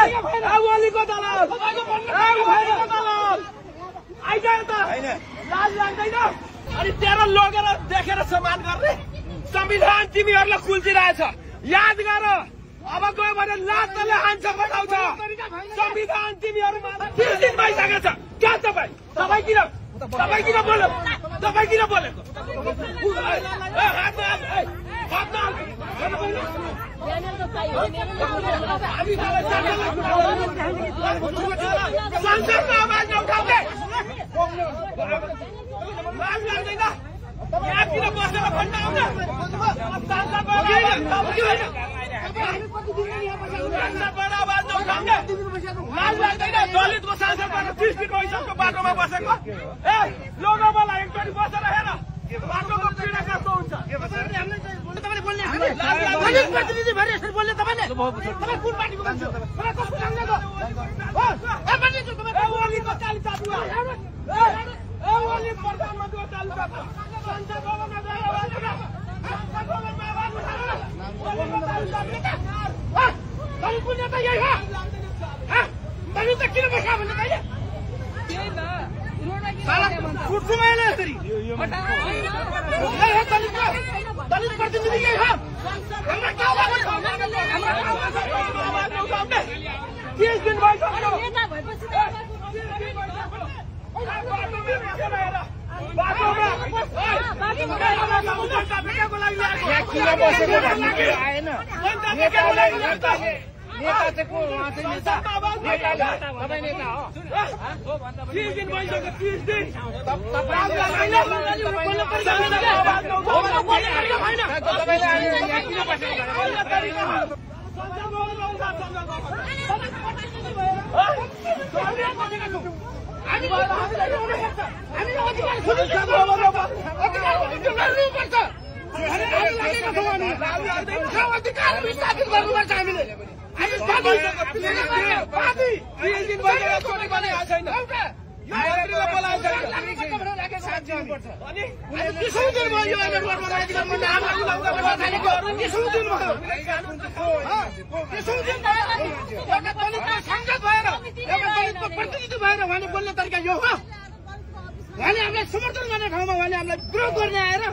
ओलीको दलाल आइज त लाज लाग्दैन अनि तेरो लगेर देखेर सम्मान गर्ने संविधान तिमीहरूलाई कुल्चिरहेछ याद गर अब गयो भने लातले हान्छ बनाउँछ संविधान तिमीहरूमा 30 दिन भइसकेको छ क्या तपाईँ किन बोलेको संसदमा आवाज नउठाउने लाज लाग्दैन यहाँ किन बसेर भन्न आउँदा आवाज नउठाउने लाज लाग्दैन दलितको सांसदबाट 30 दिन भइसक्यो बाटोमा बसेको ए लोगोमा एकचोटि बसेर हेर बाटोको पीडा कस्तो हुन्छ प्रतिनिधि भएर यसरी बोल्ने तपाईँ कुन पार्टीको मान्छे कस्तो ढङ्गले ओलीको चाली चापुवा ओली प्रधानमन्त्रीको चाली चापुवा संसद भवनमा गएर कुन नेता यही हो दलित त किन बस्या भन्ने कहिले कुट्छु मैले यसरी दलित प्रतिनिधि यही हो 30 दिन भइसक्यो नेता चाहिँ को नेता तपाईँ नेता हो 30 दिन भइसक्यो 30 दिन प्रतिनिधि भएर उहाँले बोल्ने तरिका यो हो उहाँले हामीलाई समर्थन गर्ने ठाउँमा उहाँले हामीलाई विरोध गर्ने आएर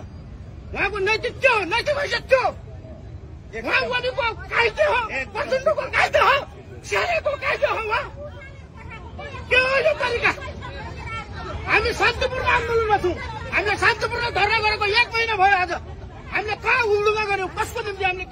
उहाँको नैतिक के हो नैतिक हैसियत के हो उहाँ ओलीको कायदे हो प्रचण्डको कायदे हो सिआरएको कायदे हो उहाँ के हो यो तरिका हामी शान्तिपूर्ण आन्दोलनमा छौँ हामीले शान्तिपूर्ण धरना गरेको 1 महिना भयो आज हामीले कहाँ उल्लुङ्गा गर्यौँ कसको निम्ति हामीले